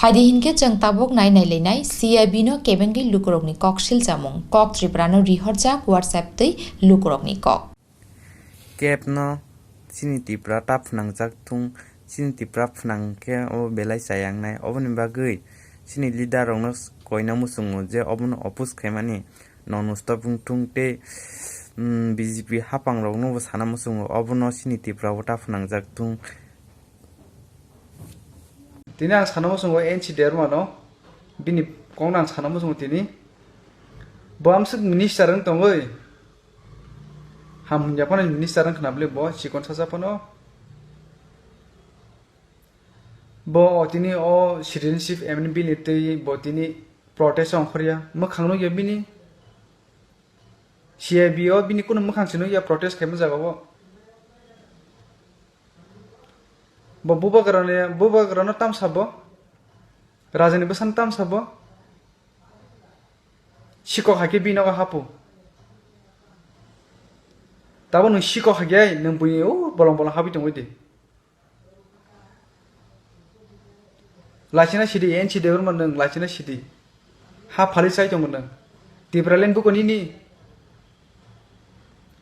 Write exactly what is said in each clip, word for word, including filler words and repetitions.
Phaidi hinkhe chwng tabuk nai nailainai C I B no kebengwi lukurokni kok siljamung, kok Tripura no rihorjak WhatsApp twi lukurokni kok. Kebno chini Tripura ta phnangjak thung, chini Tripura phnang khe obo belai chayangnai, oboni bagwi chini leader rokno koina muchungo je obono oppose khaimani non stop wng thung tei B J P hapang rokno bo sana muchungo obono chini Tripura o ta phnangjak thung. Tini ang sana muchungo N C Debbarma no, bini kokno ang sana muchungo tini. Bo amswk minister wng tongwi. Ham hwnja phano minister wng khna bwlwi bo chikon sacha phano. Bo tini o citizenship amendment bill ni twi bo tini protest ongkhorya. Mwkhang nukya bini. C I B o bini kunu mwkhang se nukya protest khaima jaga o. Bo bubagrani, bubagrano tam sabo, rajani bwsano tam sabo, sikok hai khe bini nogo hapo. Tabo nwng sikok hai khe nwng buini o bolong bolong habwi tongwi di. Laisina sidi, N C Debbarma nwng laisina sidi. Ha phali chai tongo nwng. Tipraland buko nini.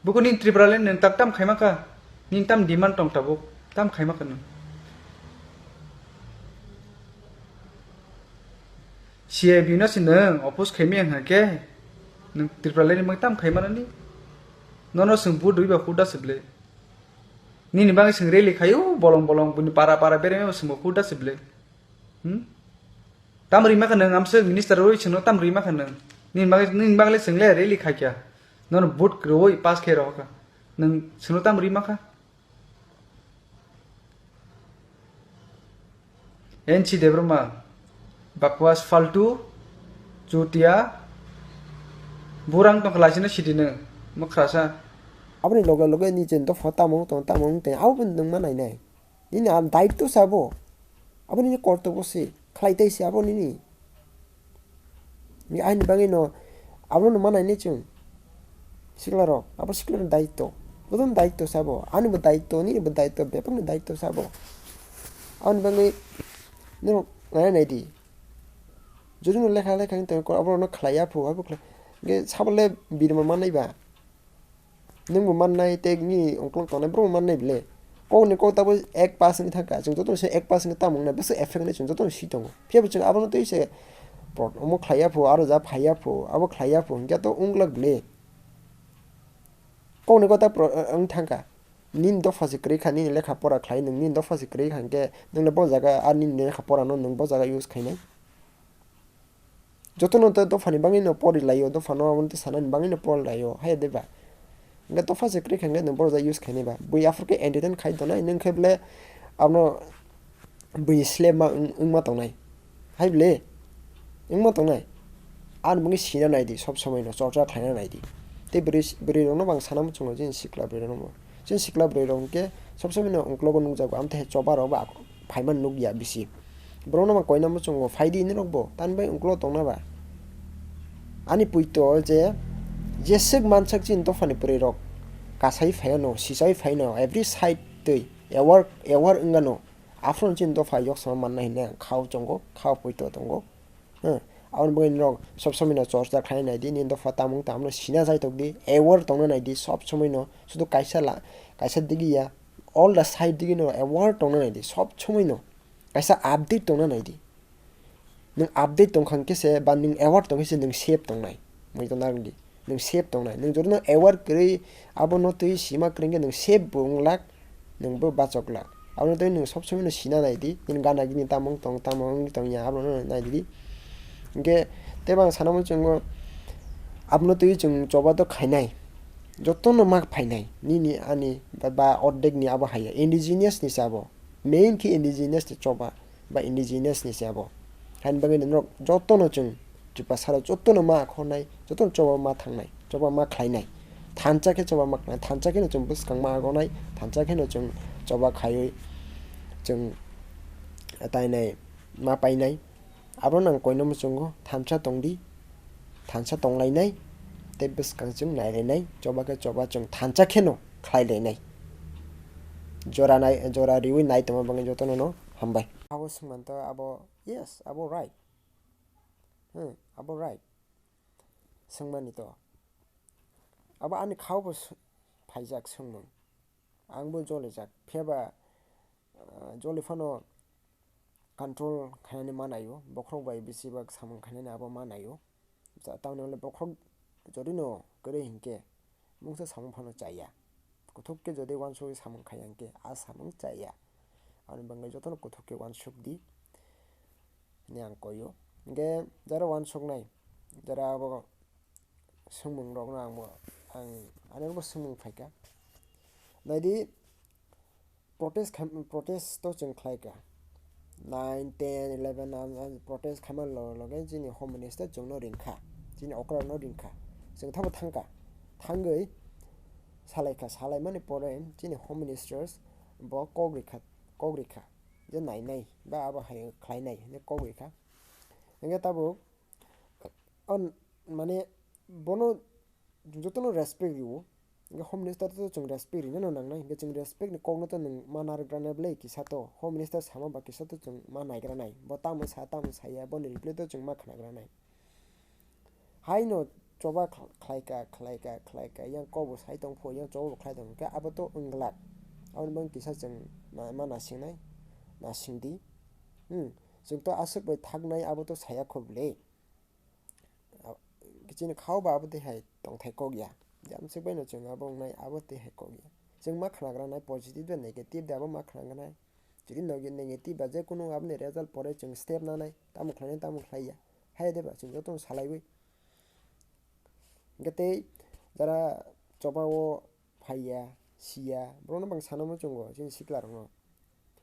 Buko nini Tipraland nwng tak tam khaima kha. Nini tam demand tong tabuk. Tam khaima kha nwng. C I B no se nwng oppose khaimaya hwnkha khe nwng Tipraland ni mwng tam khaima nani. Nono swng vote rwui ba huda se ble. Nini bagwi chwng rally khaio bolong bolong buini para para berema bo chwngbo huda se ble. Hmm? Tam rima kha nwng amswk minister rwi chwngno tam rima kha nwng. Nini bagwi nini bagwi chwng le rally khaikha. Nono vote kwrwi pass khe rohor kha. Nwng chwngno tam rima kha. N C Debbarma, bakwas faltu, chutia, burang tongkha laisino sidi nwng, mwkhrasa. Aboni loge loge nijeni dopha tamo wng tongo, tamo wng tong, abo bo nwng ma nainai. Nini a daitto se abo. Abo nini kortobo se, khlai tai se abo nini. Ni aini bagwi no abono manai ni chwng sikla rok, abo sikla rok daitto, bodon daitto sabo, ani bo daitto, nini bo daitto, bebak ni daitto sabo. Aboni bagwi norok nai nai di, jodi no lekha lekha wng tong khe abo rok no khlai ya phu, abo khlai, hwnkhe sabo le birma manai ba. Nwng bo mannai tei nini uklok tongnai borok bo mannai bile. Kok ni kok tabuk ek pass wngwi thangkha, chwng jotono se ek pass wngwi tamo wngnai, bwswk effect wngnai chwng jotono si tongo. Phiya bo chwng abono twi se omo khlai ya pho, aro ja phai ya pho, abo khlai ya pho, hwnkhe to wng glak bile. Kok ni kok ta wng thangkha, nini dopha se kwrwi kha, nini lekha pora khlai nwng nini dopha se kwrwi kha, hwnkhe nwng le bo jaga a nini lekha pora no nwng bo jaga use khainai. Jotono tei dophani bagwino pori laio, dophano aboni tei sanani bagwino pori laio, haiya de ba? Hwnkhe dopha se kwrwi kha hwnkhe nwng borok jai use khainai ba? Bui aphuru khe entertain khai tongnai, nwng khe bole abono buini slap ma wng-, wngma tongnai. Hai bole? Wngma tongnai? Ani bagwi sina naidi, sob somoino chorcha khlaina naidi. Tei bwrwi, bwrwirokno bo ang sana muchungo, chini sikla bwrwirokno bo. Chini sikla bwrwirok hwnkhe sob somoino uklogo nukjago, amtwi hai choba rok ba phaimani nukya bisi. Borokno ma koina muchungo, phaidi norokbo, tamni bagwi uklogo tongna ba? Ani poito je, jeswk mansak chini dophani bwrwirok kasai phaiano, sisai phaino, every side twi aware, aware wngano, aphuru chini dopha yoksama manna hinwi ang khao chongo, khao poito tongo. Hmm. Aboni bagwi norok sob somoino chorcha khlai naidi, nini dopha tamung tamno sina jai tokdi, aware tongna naidi sob somoino, sudu kaisa la, kaisa digi ya, all the side digino aware tongna naidi sob somoino, kaisa update tongna naidi. Nwng update tongkha hwnkhe se ba nwng aware tongkhe se nwng safe tongnai, muitu narwkdi. Nwng safe tongnai. Nwng jotono aware kwrwi abono twi sima kwrwi hwnkhe nwng safe bo wnglak, nwng bo bachok glak. Abono twi nwng sob somoino sina naidi, nini gana gini tamo wng tong, tamo wngwi tongya, abono naidi. Hwnkhe teibo ang sana muchungo, abono twi chwng choba to khainai, jotono ma phainai, nini ani ba, ba ordek ni abo haiya, indigenous ni se abo, main khe indigenous ni choba. Ba indigenous ni se abo. Haini bagwi norok jotono chwng Tiprasa rok jotono ma khornai, jotono choba ma thangnai, choba ma khlainai. Thansa khe choba ma khlainai, thansa kheno chwng bwskang ma agonai, thansa kheno chwng choba khaiwi chwng tainai ma painai. Abono ang koino muchungo thansa tongdi, thansa tonglainai tei bwskang chwng nailainai, choba khe choba chwng thansa kheno khlailainai. Jora nai, jora riwi nai tongma bagwi jotono no hambai. Abo swngmanto abo Yes, abo right. Hmm, abo right. Swngmani to. Abo ani khao bo s-, phaijak swngmung. Ang bo jolijak. Phiya ba, ah, joli phano control khainani ma naio. Bokhorok bai bisi bak samung khainani abo ma naio. Ja, tamni hwnle bokhorok jodi no kwrwi hinkhe mungsa samung phano chaya. Kuthuk khe jodi uansugwi samung khaiya hinkhe a samung chaya. Aboni bagwi jotono kuthuk khe uansuk di hwnwi ang koi o. Hinkhe jara uansuknai, jara abo swngmung rokno ang bo, ang ani bo swngmung phaikha. Naidi, protest khai, protest to chwng khlai kha. Nine, ten, eleven, am, am protest khaima loge loge chini home minister chwngno ringkha, chini okra no ringkha, chwng thabo thangkha, thangwi salaikha, salaimani pore chini home ministers bo kok rikha, kok rikha je nainai ba abo hai khlainai hinwi kok rikha. Hinkhe tabuk, on, mane, bono jotono respect rwo. Hinkhe home minister to chwng respect rina no nangnai. Hinkhe chwng respect ni kokno to nwng ma narwkgranai bwle kisa to. Home minister sama ba kisa to chwng ma naigranai. Bo tamo sa, tamo saya, boni reply to chwng ma khnagranai. Haino choba khl-, khlaika, khlaika, khlaika, yang kokbo sai tongpho, yang choba bo khlai tongkhe abo to wngglak. Aboni bagwi kisa chwng na-, ma nasingnai, nasingdi. Hmm, chwng to aswk bai thaknai, abo to saya kho bwle. A-, chini khao ba abo twi hai tongthai kok ya. Jamswk bai no chwng abo wngnai, abo twi hai kok ya. Chwng ma khnagranai positive da negative da abo ma khnagranai. Jodi nogi negative ba je kunu aboni result pore chwng step nanai, tamo khlainai, tamo khlai ya. Hai de ba chwng jotono salaiwi. Hinkhe tei jara choba o phaiya, siya, borokno bang sana muchungo chini sikla rokno.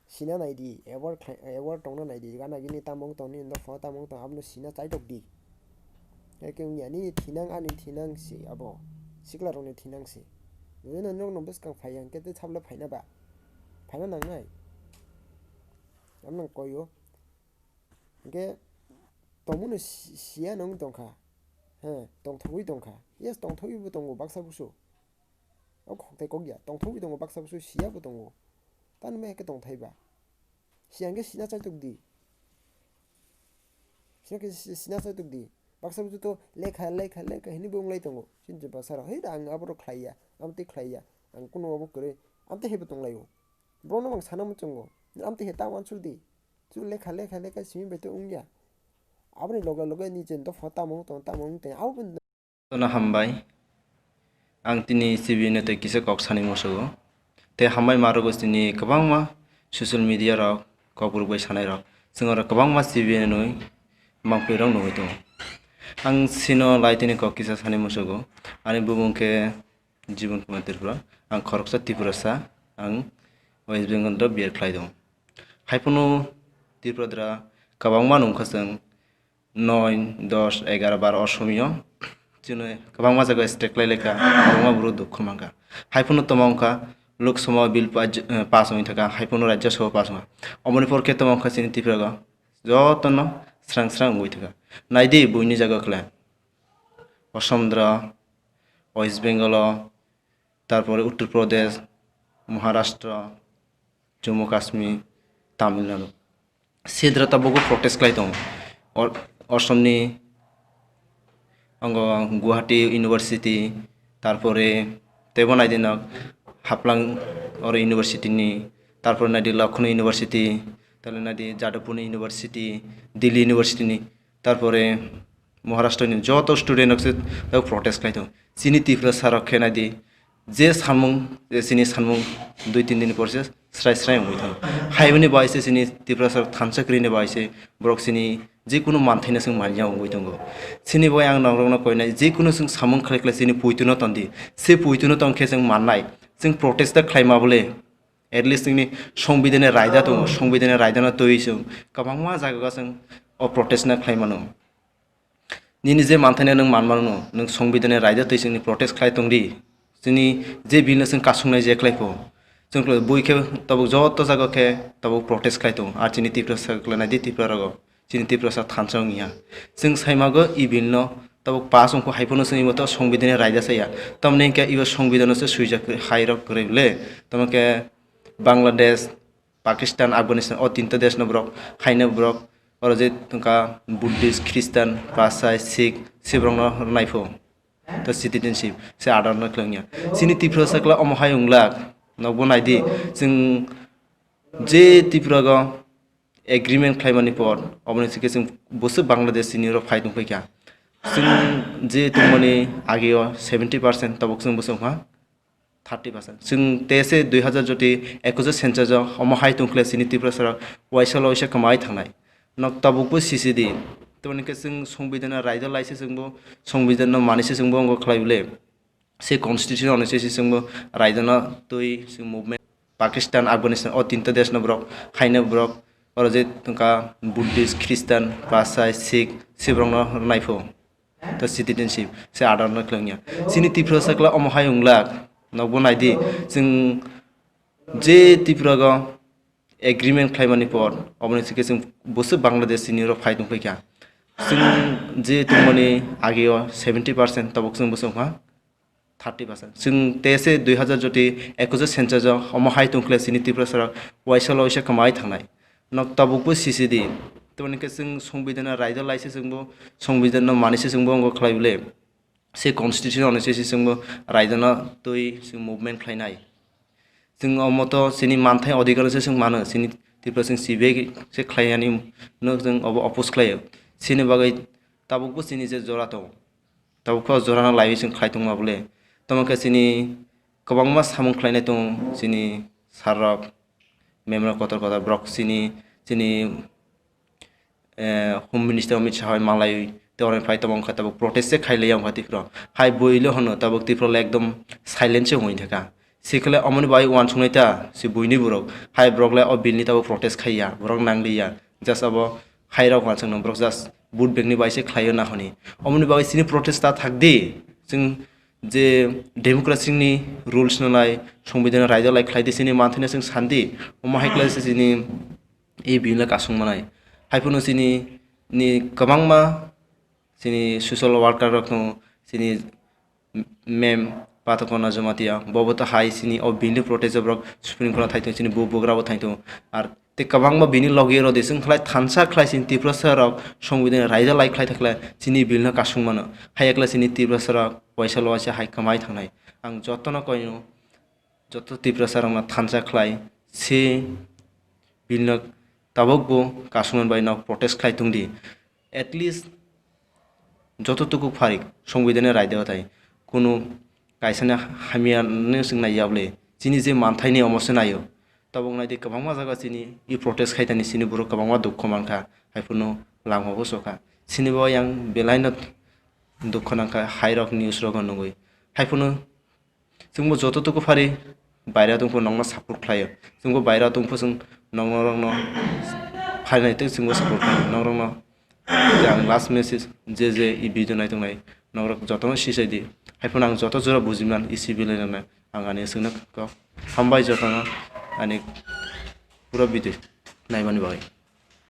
Sina naidi, aware khlai, aware tongna naidi, gana gini tamo wng tong, nini dophano tamo wng tong, abono sina chaitok di. Eke wngya, nini thinang, ani thinang se abo, sikla rokni thinang se. Nini norokno bwskang phaiya hinkhe tei sabla phaina ba? Phaina nangnai. Abono koi o. Hinkhe tongmani si-, siya no wng tongkha. He, tongthogwi tongkha. Yes, tongthogwi bo tongo baksa busu. O khoktai kok ya, tongthogwi tongo baksa busu, siya bo tongo. Tamo hai khe tongthai ba? Siya hinkhe sina chaitok di. Sina khe si-, sina chaitok di. Baksa busu to lekha, lekha, lekha hinwi bo wnglai tongo. Chini Tiprasa rok, "Hei, ang aborok khlai ya, amtwi khlai ya, ang kunu obo kwrwi, amtwi hai bo tong lai o." Borokno bo ang sana muchungo. Amtwi hai ta uansuk di. Chu lekha, lekha, lekha simi bai to wngya. Aboni loge loge ni je dopha tamo wng tong, tamo wng tong, abo bo. Jotono hambai. Ang tini C B N tei kisa kok sani musugo. Tei hambai ma rwgo chini kwbangma social media rok, kok rwgwi sanai rok. Chwng oro kwbangma C B N ni mangpli rok nugwi tongo. Ang chino lai tini kok kisa sani musugo. Ani bumung khe Jibon Kumar Tripura, ang khoroksa Tiprasa, ang West Bengal o B Ed khlai tongo. Haiphano Tripura dra kwbangma nungkha chwng noi, dos, egar, baro o somio chwngno kwbangma jaga strike khlai laikha, kwbangma borok dukhu mankha. Haiphano tamo wngkha Lok Sabha bill pa-, eh, pass wngwi thangkha, haiphano Rajya Sabha pass wngkha. Omoni por khe tamo wngkha chini Tripura o jotono srang srang wngwi thangkha. Naidi buini jaga khlai. Assam dra, West Bengal o, tarpore Uttar Pradesh, Maharashtra, Jammu Kashmir, Tamil Nadu. Sidra tabukbo protest khlai tongo. Or-, Assam ni, ango Guwahati University, tarpore teibo naidi nok Haflong oro university ni, tarpore naidi Lucknow University, tale naidi Jadavpur ni University, Delhi University ni, tarpore Maharashtra ni joto student rok se tabuk protest khlai tongo. Chini Tiprasa rok khe naidi, je samung, je chini samung dui tin din ni por se srai srai wngwi tongo. Haiboni bai se chini Tiprasa rok thansa kwrwini bai se borok chini jikunu manthaino chwng manya wngwi tongo. Chini bai ang norokno koinai, jikunu chwng samung khlai khlai chini puituno tondi. Se puituno tong khe chwng mannai. Chwng protest ta khlaima bole. At least chwngni Songbidani raida tongo, Songbidani raidano twiwi chwng kwbangma jagao chwng o protest no khlai mano. Nini je manthaino nwng man mano, nwng Songbidani raida twi chwngni protest khlai tong di. Chini je bill no chwng kasuknai je khlai pho, chwng khlai bui khe tabuk joto jaga khe tabuk protest khlai tongo. Ar chini Tiprasa khlai nai di Tripura rogo. Chini Tiprasa thansa wngya. Chwng saimago e bill no tabuk pass wngkha hai phano chwng ebo to Songbidani raida saya. Tamni hwnkhe ebo Songbidano se swijak hai rok kwrwi le. Tamo khe Bangladesh, Pakistan, Afghanistan o tinta desh no borok haino borok Oro je tongkha Buddhist, Christian, Pasai, Sikh, sibrokno rwnai pho. To citizenship se order no khlai wngya. Chini Tiprasa kla omo hai wnglak. Nokbo naidi, chwng je Tiprago agreement khlaimani por, oboni sikhe chwng bwswk Bangladesh chini oro phai tongphaikha. Chwng je tongmani ageo seventy percent, tabuk chwng bwswk wngkha thirty percent. Chwng tese dui hazar joti ekush census o omo hai tongkhle chini Tiprasa rok waisa lo waisa kwmai thangnai. Nok tabukbo sisidi. Tamoni khe chwng Songbidan no raida laise chwngbo, Songbidan no manise chwngbo wngkha khlai bole. Se constitution onusai se chwngbo raidano twi chwng movement Pakistan, Afghanistan o tinta desh no borok haino borok oro je tongkha Buddhist, Christian, Pasai, Sikh sibrokno rwnai pho. To citizenship se order no khlai wngya. Chini Tiprasa kla omo hai wnglak. Nokbo naidi, chwng je Tiprago agreement khlaimani por, oboni sikhe chwng bwswk Bangladesh chini oro phai tongphaikha. Chwng je tongmani ageo seventy percent, tabuk chwng bwswk wngkha thirty percent. Chwng tese dui hazar joti ekush census o omo hai tongkhle chini Tiprasa rok waisa lo waisa kwmai thangnai. Nok tabukbo sisidi. Tamoni khe chwng Songbidan no raida laise chwngbo, Songbidan no manise chwngbo wngkha khlai bole. Se constitution onusai se chwngbo raidano twi chwng movement khlainai. Chwng omo to chini manthai adhikar se chwng mano, chini Tripura chwng C B I se khlainani no chwng obo oppose khlaio. Chini bagwi tabukbo chini je jora tongo, tabukbo jorano laiwi chwng khlai tongma bole. Tamo khe chini kwbangma samung khlainai tongo chini sir rok, ma'am rok kotor kotor borok chini, chini eh, Home Minister Amit Shah hai malai te oro phai tamo wngkha tabuk protest se khai laiya wngkha Tripura. Hai bui le hono tabuk Tripura le ekdom silent se wngwi thaka. Sikhle omoni bai uansuknai ta si buini borok. Hai borok le o bill ni tabuk protest khaiya, borok nangliya. Just abo hai rok uansukno borok just vote bank ni bai se khlaio na honi. Omoni bai chini protest ta thak di. Chwng je democracy ni rules no nai, songbidan raida lai khlai di chini manthai no chwng sandi. Omo hai khlai se chini e bill no kasung manai. Hai phano chini ni kwbangma chini social worker rok tongo, chini ma'am Patokona Jamatia, bobo to hai chini o bill ni protest o borok Supreme Court o thai tongo, chini bu bugra bo thai tongo. Ar tei kwbangma bini logi rodi chwng khlai thansa khlai chini Tiprasa rok songbidan raida lai khlai thakle chini bill no kasung mano. Hai ekla chini Tiprasa rok waisa lo waisa hai kwmai thangnai. Ang jotono koino joto Tiprasa rokno thansa khlai se bill no tabuk bo kasungmani bai no protest khlai tongdi. At least joto tuku pharik songbidan raida o thai kunu kaisa ni hamya no chwng nai ya bole chini je manthai ni omo se naio. Tabuk nai di kwbangma jaga chini e protest khai tani chini borok kwbangma dukho mankha hai phano langma bo sokha. Chini bo yang belai no dukho nangkha hai rok news rok no nugwi. Hai phano Chwngbo joto tuku phari baira tongpho nokno support khlaio. Chwngbo baira tongpho chwng nokno rokno phainai tei chwngbo support khlaio. Norokno je ang last message je je e video nai tongnai norok jotono sisai di. Haiphano ang joto jora bujiman e civilian rokno ang ani swngno kok. Hambai jotono ani pura video naimani bagwi.